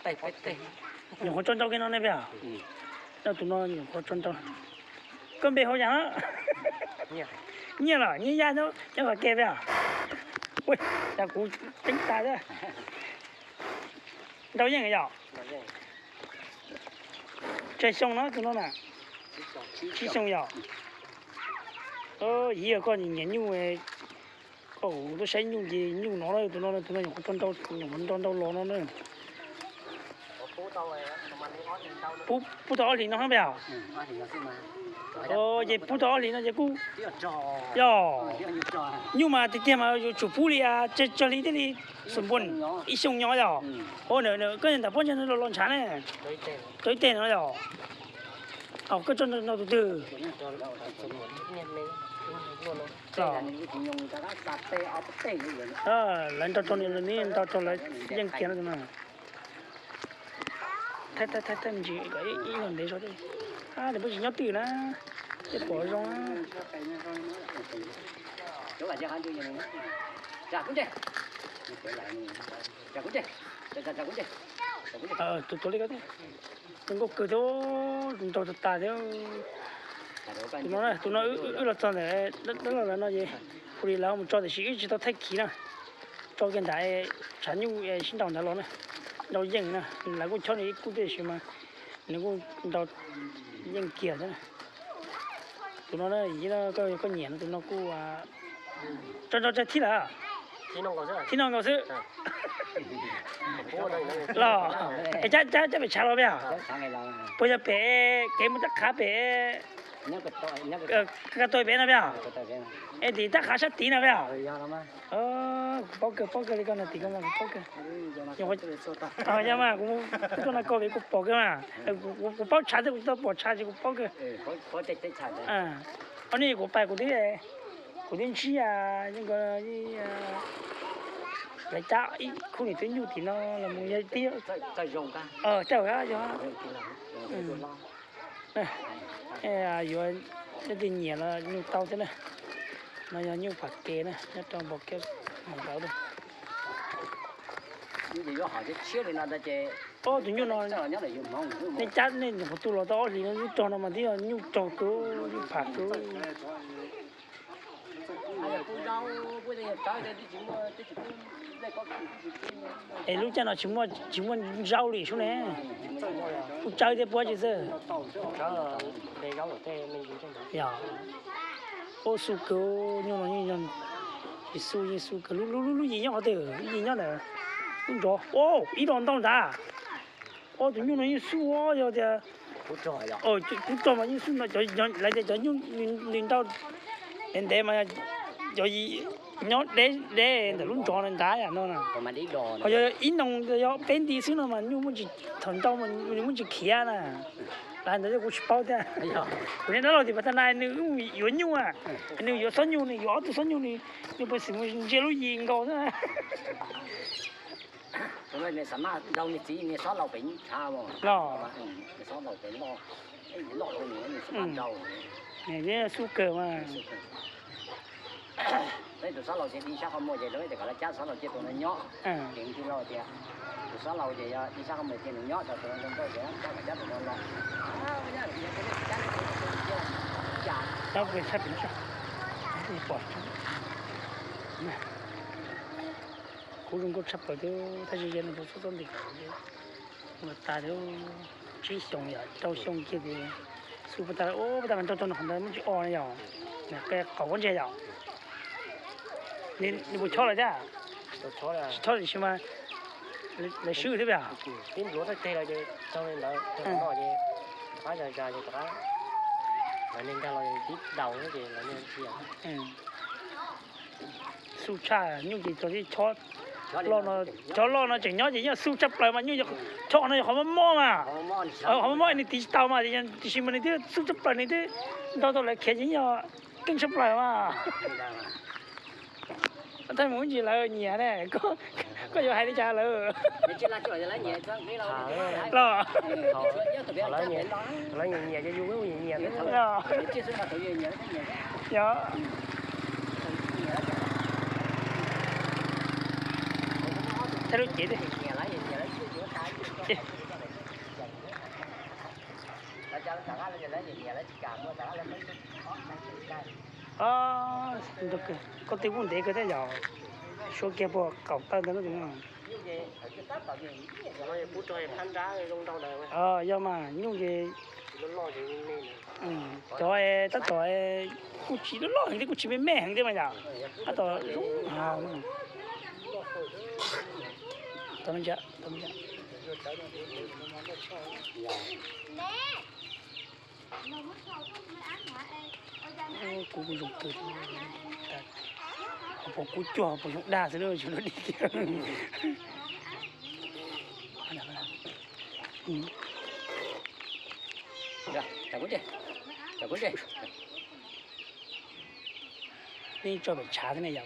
Nyuam qhuav tso nrau kiag no ne peb os. Tus no nyuam qhuav tso nrau. Koj npe hu yam no? Nyiaj los Nyiaj Yaj nyob qhov ke peb os. Cas kuv ceeb tas thiab. Nrau yeej yom? Tsawg xyoo no tus no na? Tsib xyoo yom? Yog koj nyiam nyuj, koj kuv tuaj saib nyuj ces nyuj no, tus no tus no nyuam qhuav nrau los no na. Pub tau ob hlis no peb os. Ces pub tau ob hlis no ces kuj yog nyuj mas tiag tiag mas yuav tsum pub li tsawg hli thiaj li xum npua ib xyoo nyob yog. Ua koj ntawm pob ntseg no los ntshav ne, rau ib teg no yog. Koj tso nrau tus twg? Lawv nrau rau nws, nws nrau rau lawv yeej kiag no. Thaij thaij thaij me ntsis kom ib nyuag ntev zog thiab. Nws puas tsis nyob twj na, thiaj pom zoo. Tus tuav li ko thiab, zoo nkauj kawg thiab, nrau tas tas thiab. Tus no, tus no wb los txog ntawm dab laug lawv no ces hu li lawv mus tso tiam sis wb tsis tau thaij khiv na. Tso kiag nram tshav nyuj sib nraus ntawd los na, nrau yeej na, lawv kuj chob nws ib kub tiam sis mas nws kuj nrau yeej kiag thiab. Tus no, koj nyiam no tus no kuj tso nrau tsawg thib lawm? Thib no nkaus xwb. Los, cab pem tshav los peb os? Puas yog pem kev mus rab qhav pem ka tau pem no peb os? Es tim rab qhav sab tid no peb os? Kuv paub kawg, paub kawg li koj no tim ko mas kuv paub kawg. Yog mas kuv tuaj no koj vim kuv pom kawg mas, kuv paub tshav thiab kuv tsis tau pom tshav ces kuv paub kawg. Ob hnub kuv pais kuv twb, kuv twb ntsib lawv cab ib khub niam tub nyuj tim no los mus yog tib, tawm yog yuav leej twg nyiam los nyuj tau thiab na. No yog nyuj pam kev na, nyob rau npoo kev mus ntawd. Ob tus nyuj no nej cab nej nyuam qhuav tu los tau ob hlis no, lub rog no mas twb yog nyuj rog kawg, nyuj pam kawg. Es lub caij no tsis muaj, tsis muaj zaub li sub ne, kuj tsawb thiab puab tsis xwb. Yog, ub xu kawg, nyuj no yeej yog, yeej xu, yeej xu kawg. Lub, lub, lub yim nyob qhov twg? Lub yim nyob ntawm lub nrov. Ub, ib los ntau ntag. Ub, tus nyuj no yeej xu, yog tias kuv rog mas yeej xu no, lawv tias cov nyuj nws nrau ntev ntev mas cov yim nyob deb deb ntawm lub nrov no ntag yam no na. Ho yog ib noo yog peb nti xwb no mas nyuj muaj tsis, thaum nrau mas nws muaj tsis khiav na. Lawv ntawd kuv tsis paub thiab. Kuv niag dab laug tim pas tag na nws yuav nyuj, nws yuav xob nyuj, nws yuav ob tug xob nyuj, nws puas xim mus ntsia lub yim nkaus xwb. Los, xub kawg mas. Tus xob laus ces di sab qhov muag ces rau tias kom lawv cab xob laus cia tus no nyob. Ces tus laus tias, tus xob laus ces yog di sab qhov muag cia nws nyob, tus no ntawd ces cab kom cab tus no los. Kuv zoo nkauj tshaj plaws thiab, thaj ze ze no puas txhob txob nti ua tas thiab. Tsib xyoo yom, rau xyoo kiag ces xub puag ta, puag ta mas nrog rau no qhov ntawd muaj tsis o na yom. Qaum pob ntseg yom. Nws puas chob lawm thiab? Tsis chob tiam sis mas lawv swb thiab peb os. Xub tshaj nyuj ces cov, cov loj no tseem nyob ces yeej xub tshaj plaws mas nyuj chob no yog qhov mob mob mas, qhov mob mob nws tiv tsis tau mas tiam sis mas nws twb xub tshaj plaws nws twb nrau tau lawv khiav ces yeej yog keej tshaj plaws mas. Thaij mus ib ntsis lawv nyiam ne, koj yuav hais li cas lawv? Los, yog, thaij lub cev thiab. Koj tej kuj ntev kawg thiab yom, suab kiag puag kaum tawm ntawd no. Yog mas nyuj ces cov tab tom kuj tsis loj loj heev thiab kuj tsis me me heev thiab mas yom, tab tom zoo. Kuv kuj zoo kawg, ho puas kub cuag ho puas zoo dag xwb na, tsis lub dig kiag. Nej tso pem tshav thiab ne yom.